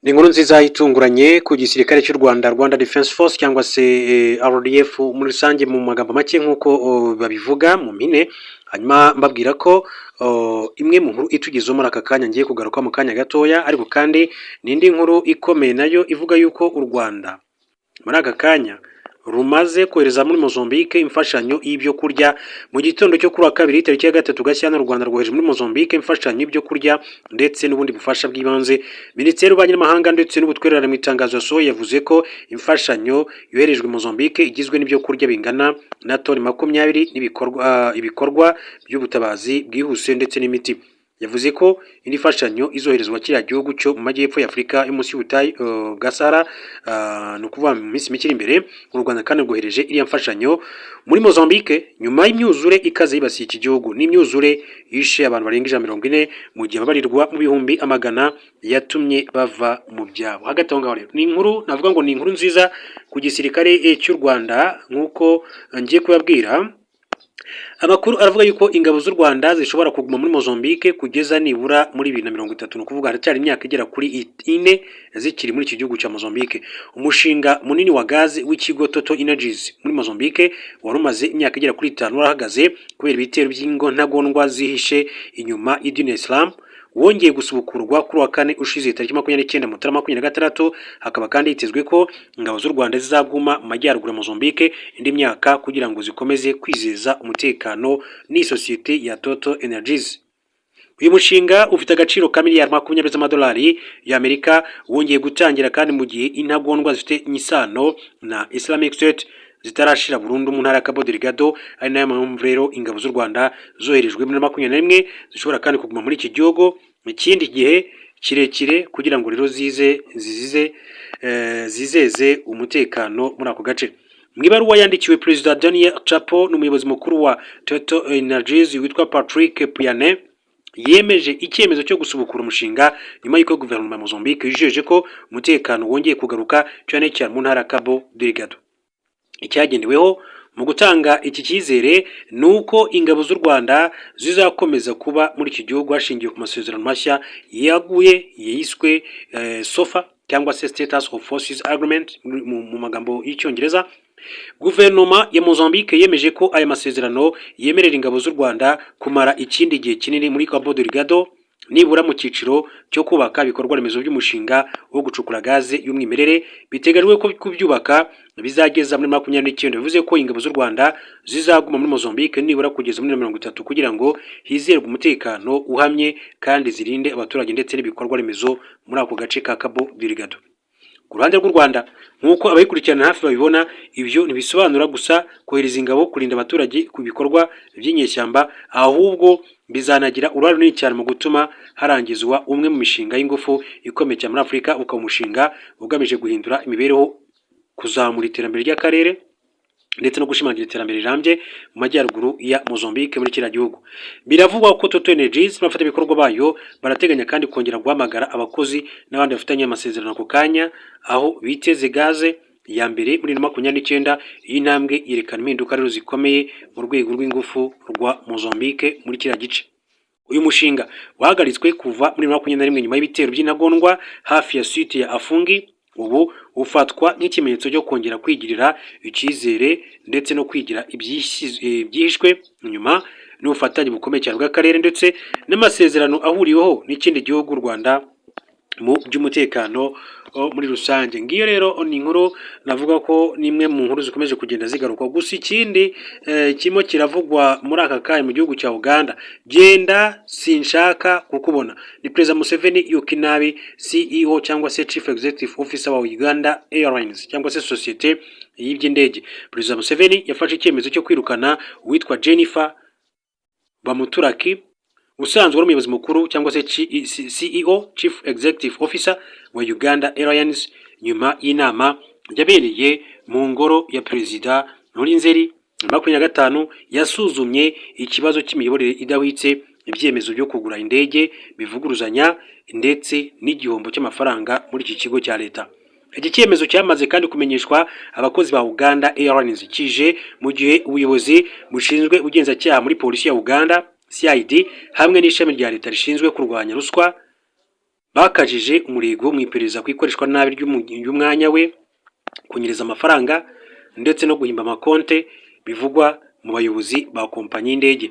Ni inkuru nziza itunguranye ku gisirikare cy'u Rwanda, Rwanda Defense Force cyangwa se RDF muri rusange mu magambo make nk'uko babivuga mu mpine. Hanyuma mbabwira ko imwe mu nkuru itugezeho muri aka kanya ngiye kugaruka mu kanya gatoya, ariko kandi n'indi nkuru ikomeye nayo ivuga yuko u Rwanda muri aka kanya rumaze kohereza muri Mozambique imfashanyo y'ibyo kurya. Mu gitondo cyo kuri wa kabiri, tariki ya 3 Gashyantare, u Rwanda rwohereje muri Mozambique imfashanyo y'ibyo kurya ndetse n'ubundi bufasha bw'ibanze. Minisiteri y'Ububanyi n'Amahanga ndetse n'Ubutwererane mu itangazo yasohoye yavuze ko imfashanyo yoherejwe Mozambique igizwe n'ibyo kurya bingana na toni 20 n'ibikorwa ibikorwa by'ubutabazi bwihuse ndetse n'imiti. Yavuze ko indi mfashanyo izoherezwa kiriya gihugu cyo mu majyepfo ya Afurika yo munsi y'ubutayu bwa Sahara, ni ukuvuga mu minsi mike iri imbere. U Rwanda kandi rwohereje iriya mfashanyo muri Mozambique nyuma y'imyuzure ikaze yibasiye iki gihugu, n'imyuzure yishe abantu barenga 140, mu gihe ababarirwa mu bihumbi amagana yatumye bava mu byabo. Hagati aho ngaho rero ni inkuru navuga ngo ni inkuru nziza ku gisirikare cy'u Rwanda nk'uko ngiye kubabwira. Amakuru aravuga yuko ingabo z'u Rwanda zishobora kuguma muri Mozambique kugeza nibura muri 2030, ni ukuvuga haracyari imyaka igera kuri 4 zikiri muri iki gihugu cya Mozambique. Umushinga munini wa gazi w'ikigo Total Energies muri Mozambique wari umaze imyaka igera kuri 5 warahagaze kubera ibitero by'intagondwa zihishe inyuma y'idini ya Islam, wongeye gusubukurwa kuri wa kane ushize, tariki 29 Mutarama 2026. Hakaba kandi hitezwe ko ingabo z'u Rwanda zizaguma mu majyaruguru ya Mozambique indi myaka kugira ngo zikomeze kwizeza umutekano n'isosiyete ya Total Energies. Uyu mushinga ufite agaciro ka miliyari 20 z'amadolari y'Amerika, wongeye gutangira kandi mu gihe intagondwa zifite isano na Islamic State zitarashira burundu mu ntara ya Cabo Delgado, ari nayo mpamvu rero ingabo z'u Rwanda zoherejwe muri 21 zishobora kandi kuguma muri iki gihugu ikindi gihe kirekire kugira ngo rero zize zizize zizeze umutekano muri ako gace. Mu ibaruwa yandikiwe Perezida Daniel Chapo n'umuyobozi mukuru wa Total Energies witwa Patrick Pouyanné, yemeje icyemezo cyo gusubukura umushinga nyuma y'uko guverinoma ya Mozambique yijeje ko umutekano wongeye kugaruka, cyane cyane mu ntara ya Cabo Delgado. Icyagendeweho mu gutanga iki cyizere ni uko ingabo z'u Rwanda zizakomeza kuba muri iki gihugu hashingiwe ku masezerano mashya yaguye yiswe SOFA cyangwa se Status of Forces Agreement mu magambo y'Icyongereza. Guverinoma ya Mozambique yemeje ko aya masezerano yemerera ingabo z'u Rwanda kumara ikindi gihe kinini muri Cabo Delgado, nibura mu cyiciro cyo kubaka ibikorwa remezo by'umushinga wo gucukura gaze y'umwimerere. Biteganyijwe ko kubyubaka bizageza muri 29, bivuze ko ingabo z'u Rwanda zizaguma muri Mozambique nibura kugeza muri 30 kugira ngo hizerwe umutekano uhamye kandi zirinde abaturage ndetse n'ibikorwa remezo muri ako gace ka Cabo Delgado. Ku ruhande rw'u Rwanda, nk'uko abayikurikirana hafi babibona, ibyo ntibisobanura gusa kohereza ingabo kurinda abaturage ku bikorwa by'inyeshyamba, ahubwo bizanagira uruhare runini cyane mu gutuma harangizwa umwe mu mishinga y'ingufu ikomeye cyane muri Afurika, ukaba umushinga ugamije guhindura imibereho, kuzamura iterambere ry'akarere ndetse no gushimangira iterambere rirambye mu majyaruguru ya Mozambique, muri kiriya gihugu. Biravugwa ko Total Energies n'abafatanyabikorwa bayo barateganya kandi kongera guhamagara abakozi n'abandi bafitanye amasezerano ako kanya aho biteze gaze ya mbere muri 29. Iyi ntambwe yerekana impinduka rero zikomeye mu rwego rw'ingufu rwa Mozambique muri kiriya gice. Uyu mushinga wahagaritswe kuva muri 21 nyuma y'ibitero by'intagondwa hafi ya site ya Afungi. Ubu ufatwa nk'ikimenyetso cyo kongera kwigirira icyizere ndetse no kwigira ibyihishwe inyuma n'ubufatanye bukomeye cyane bw'akarere ndetse n'amasezerano ahuriweho n'ikindi gihugu, u Rwanda, mu by'umutekano muri rusange. Ngiyo rero ni inkuru navuga ko ni imwe mu nkuru zikomeje kugenda zigaruka. Gusa ikindi kirimo kiravugwa muri aka kanya mu gihugu cya Uganda, genda sinshaka kukubona, ni Perezida Museveni yuka inabi CEO cyangwa se Chief Executive Officer wa Uganda Airlines cyangwa se sosiyete y'iby'indege. Perezida Museveni yafashe icyemezo cyo kwirukana uwitwa Jennifer Bamuturaki usanzwe ari umuyobozi mukuru cyangwa se CEO, Chief Executive Officer wa Uganda Airlines, nyuma y'inama yabereye mu ngoro ya perezida muri Nzeri 25 yasuzumye ikibazo cy'imiyoborere idahwitse, ibyemezo byo kugura indege bivuguruzanya ndetse n'igihombo cy'amafaranga muri iki kigo cya leta. Iki cyemezo cyamaze kandi kumenyeshwa abakozi ba Uganda Airlines. Kije mu gihe ubuyobozi bushinzwe ubugenzacyaha muri polisi ya Uganda, CID, hamwe n'ishami rya leta rishinzwe kurwanya ruswa. Bakajije umurego mu iperereza ku ikoreshwa nabi ry'umwanya we, kunyereza amafaranga ndetse no guhimba amakonte bivugwa mu bayobozi ba kompanyi y'indege.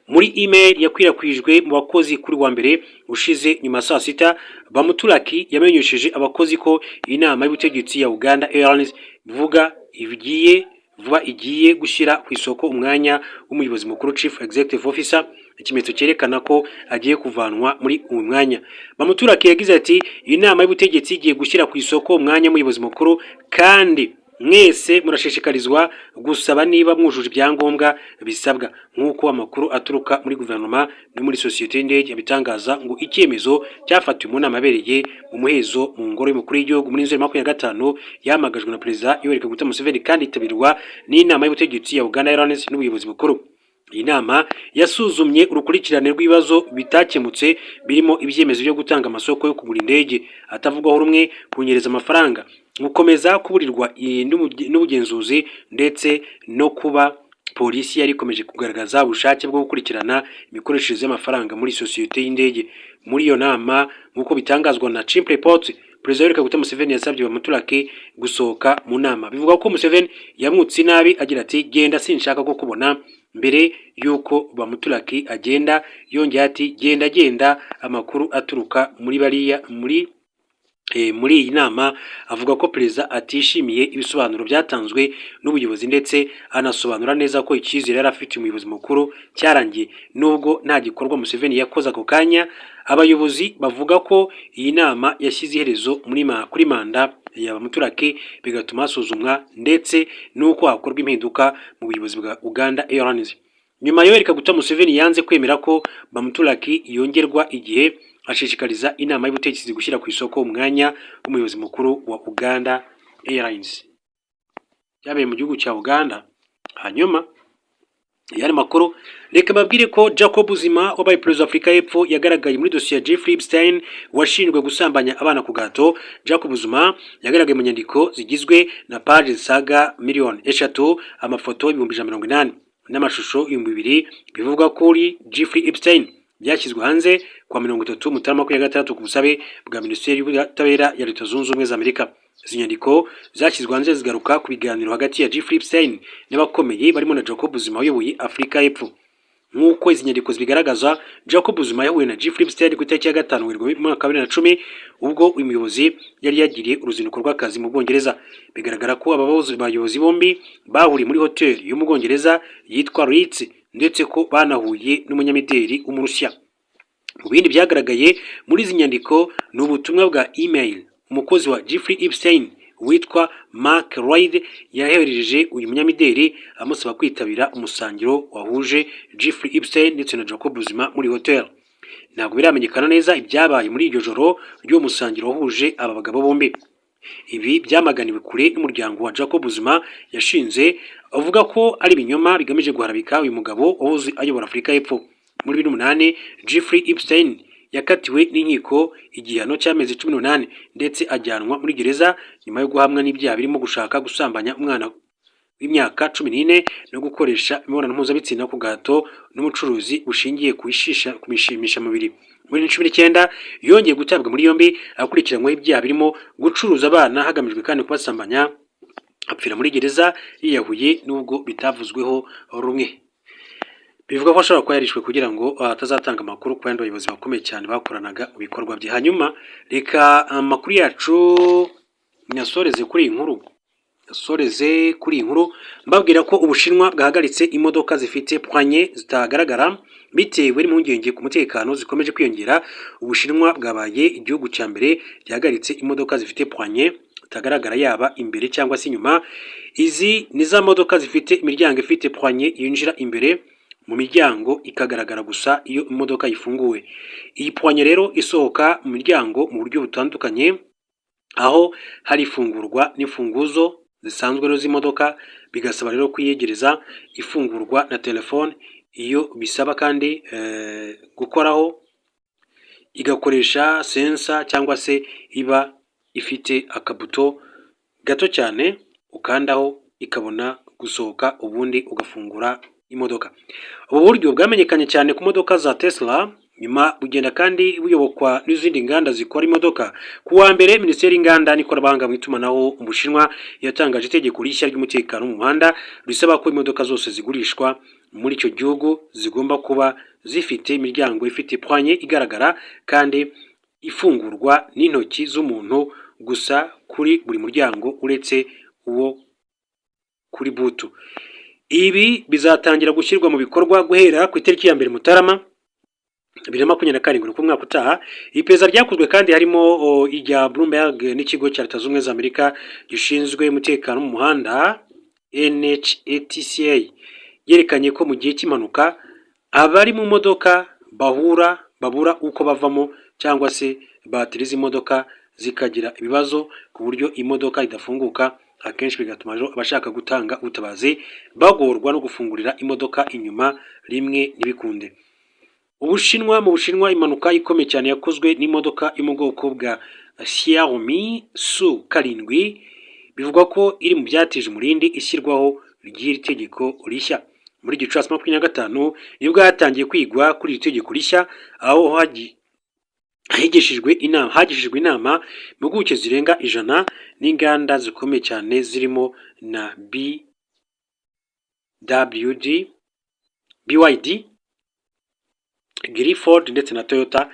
Muri email yakwirakwijwe mu bakozi kuri wa mbere ushize nyuma ya saa sita, Bamuturaki yamenyesheje abakozi ko inama y'ubutegetsi ya Uganda Airlines vuga igiye vuba igiye gushyira ku isoko umwanya w'umuyobozi mukuru, Chief Executive Officer, ikimenyetso cyerekana ko agiye kuvanwa muri uyu mwanya. Bamuturaki yagize ati: "Inama y'ubutegetsi igiye gushyira ku isoko umwanya w'umuyobozi mukuru, kandi mwese murashishikarizwa gusaba niba mwujuje ibyangombwa bisabwa." Nk'uko amakuru aturuka muri guverinoma no muri sosiyete y'indege abitangaza, ngo icyemezo cyafatiwe mu nama yabereye mu muhezo mu ngoro y'umukuru w'igihugu muri Nzeri 25, yahamagajwe na Perezida Yoweri Kaguta Museveni, kandi yitabirwa n'inama y'ubutegetsi ya Uganda Airlines n'ubuyobozi bukuru. Iyi nama yasuzumye urukurikirane rw'ibibazo bitakemutse, birimo ibyemezo byo gutanga amasoko yo kugura indege atavugwaho rumwe, kunyereza amafaranga, gukomeza kuburirwa n'ubugenzuzi, ndetse no kuba polisi yari ikomeje kugaragaza ubushake bwo gukurikirana imikoreshereze y'amafaranga muri sosiyete y'indege. Muri iyo nama, nk'uko bitangazwa na Chimp Report, Perezida Yoweri Kaguta Museveni yasabye Bamuturaki gusohoka mu nama. Bivuga ko Museveni yamwutse inabi agira ati: "Genda, sinshaka ko kubona." Mbere y'uko Bamuturaki agenda, yongeye ati: "Genda, genda." Amakuru aturuka muri bariya muri iyi nama avuga ko perezida atishimiye ibisobanuro byatanzwe n'ubuyobozi, ndetse anasobanura neza ko icyizere yari afitiye umuyobozi mukuru cyarangiye. Nubwo nta gikorwa Museveni yakoze ako kanya, abayobozi bavuga ko iyi nama yashyize iherezo kuri manda ya Bamuturaki, bigatuma hasuzumwa ndetse n'uko hakorwa impinduka mu buyobozi bwa Uganda Airlines. Nyuma, Yoweri Kaguta Museveni yanze kwemera ko Bamuturaki yongerwa igihe, ashishikariza inama y'ubutegetsi gushyira ku isoko umwanya w'umuyobozi mukuru wa Uganda Airlines. Byabereye mu gihugu cya Uganda. Hanyuma yari makuru, reka mbabwire ko Jacob Zuma wabaye perezida wa Afurika y'Epfo yagaragaye muri dosiye ya Jeffrey Epstein washinjwe gusambanya abana ku gahato. Jacob Zuma yagaragaye mu nyandiko zigizwe na paji zisaga miliyoni 3, amafoto 180,000 n'amashusho 2000 bivugwa kuri Jeffrey Epstein, byashyizwe hanze kuwa 30 Mutarama 26 ku busabe bwa Minisiteri y'Ubutabera ya Leta Zunze Ubumwe za Amerika. Izi nyandiko zashyizwe hanze zigaruka ku biganiro hagati ya Jeffrey Epstein n'abakomeye barimo na Jacob Zuma wayoboye Afurika y'Epfo. Nk'uko izi nyandiko zibigaragaza, Jacob Zuma yahuye na Jeffrey Epstein ku itariki ya 5 Werurwe mu mwaka wa 2010, ubwo uyu muyobozi yari yagiriye uruzinduko rw'akazi mu Bwongereza. Bigaragara ko aba bayobozi bombi bahuriye muri hoteli yo mu Bwongereza yitwa Ritz, ndetse ko banahuye n'umunyamideli w'Umurusiya. Mu bindi byagaragaye muri izi nyandiko ni ubutumwa bwa email umukozi wa Jeffrey Epstein witwa Mark Reed yaherereje uyu munyamideli amusaba kwitabira umusangiro wahuje Jeffrey Epstein ndetse na Jacob Zuma muri hotel. Ntabwo biramenyekana neza ibyabaye muri iryo joro ry'uwo musangiro wahuje aba bagabo bombi. Ibi byamaganiwe kure n'umuryango wa Jacob Zuma yashinze, avuga ko ari ibinyoma bigamije guharabika uyu mugabo wahoze ayobora Afurika y'Epfo. Muri 2008, Jeffrey Epstein yakatiwe n'inkiko igihano cy'amezi 18 ndetse ajyanwa muri gereza nyuma yo guhamwa n'ibyaha birimo gushaka gusambanya umwana w'imyaka 14 no gukoresha imibonano mpuzabitsina ku gahato n'umucuruzi bushingiye ku ishisha ku mishimishamubiri. Muri 2019 yongeye gutabwa muri yombi akurikiranyweho ibyaha birimo gucuruza abana hagamijwe kandi kubasambanya, apfira muri gereza yiyahuye, nubwo bitavuzweho rumwe. Bivuga ko ashobora kuba yarishwe kugira ngo atazatanga amakuru ku bandi bayobozi bakomeye cyane bakoranaga mu bikorwa bye. Hanyuma reka amakuru yacu nyasoreze kuri iyi nkuru, nyasoreze kuri iyi nkuru mbabwira ko Ubushinwa bwahagaritse imodoka zifite poignée zitagaragara bitewe n'impungenge ku mutekano zikomeje kwiyongera. Ubushinwa bwabaye igihugu cya mbere gihagaritse imodoka zifite poignée zitagaragara yaba imbere cyangwa se inyuma. Izi ni za modoka zifite imiryango ifite poignée yinjira imbere mu miryango, ikagaragara gusa iyo imodoka ifunguwe. Iyi poignée rero isohoka mu miryango mu buryo butandukanye, aho hari ifungurwa n'imfunguzo zisanzwe rero z'imodoka, bigasaba rero kuyegereza, ifungurwa na telefone iyo bisaba kandi gukoraho, igakoresha sensor, cyangwa se iba ifite akabuto gato cyane ukandaho ikabona gusohoka, ubundi ugafungura imodoka. Ubu buryo bwamenyekanye cyane ku modoka za Tesla Nyuma bugenda kandi buyobokwa n'izindi nganda zikora imodoka. Ku wa mbere, Minisiteri y'Inganda n'Ikoranabuhanga mu Itumanaho mu Bushinwa yatangaje itegeko rishya ry'umutekano mu muhanda, risaba ko imodoka zose zigurishwa muri icyo gihugu zigomba kuba zifite imiryango ifite poignée igaragara kandi ifungurwa n'intoki z'umuntu gusa kuri buri muryango uretse uwo kuri boot. Ibi bizatangira gushyirwa mu bikorwa guhera ku itariki ya 1 Mutarama 2027, ku mwaka utaha. Iperereza ryakozwe kandi harimo irya Bloomberg n'ikigo cya Leta Zunze Ubumwe za Amerika gishinzwe umutekano mu muhanda NHTSA, yerekanye ko mu gihe cy'impanuka abari mu modoka bahura babura uko bavamo, cyangwa se batiri z'imodoka zikagira ibibazo ku buryo imodoka idafunguka akenshi, bigatuma rero abashaka gutanga ubutabazi bagorwa no gufungurira imodoka inyuma, rimwe ntibikunde. Ubushinwa: mu Bushinwa, impanuka ikomeye cyane yakozwe n'imodoka yo mu bwoko bwa Xiaomi SU7 bivugwa ko iri mu byatije umurindi ishyirwaho ry'iri tegeko rishya. Muri Gicurasi 25 nibwo hatangiye kwigwa kuri iri tegeko rishya, aho hagishijwe inama impuguke zirenga 100 n'inganda zikomeye cyane zirimo na BWD, BYD, Geely, Ford ndetse na Toyota.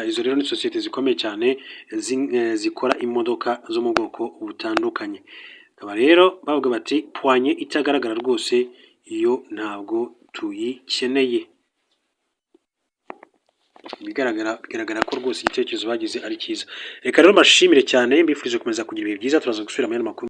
Izo rero ni sosiyete zikomeye cyane zikora imodoka zo mu bwoko butandukanye. Bakaba rero bavuga bati: "Poignée itagaragara rwose iyo ntabwo tuyikeneye." Bigaragara bigaragara ko rwose igitekerezo bagize ari cyiza. Reka rero mbashimire cyane, mbifurije gukomeza kugira ibihe byiza. Turaza gusubira mu yandi makuru.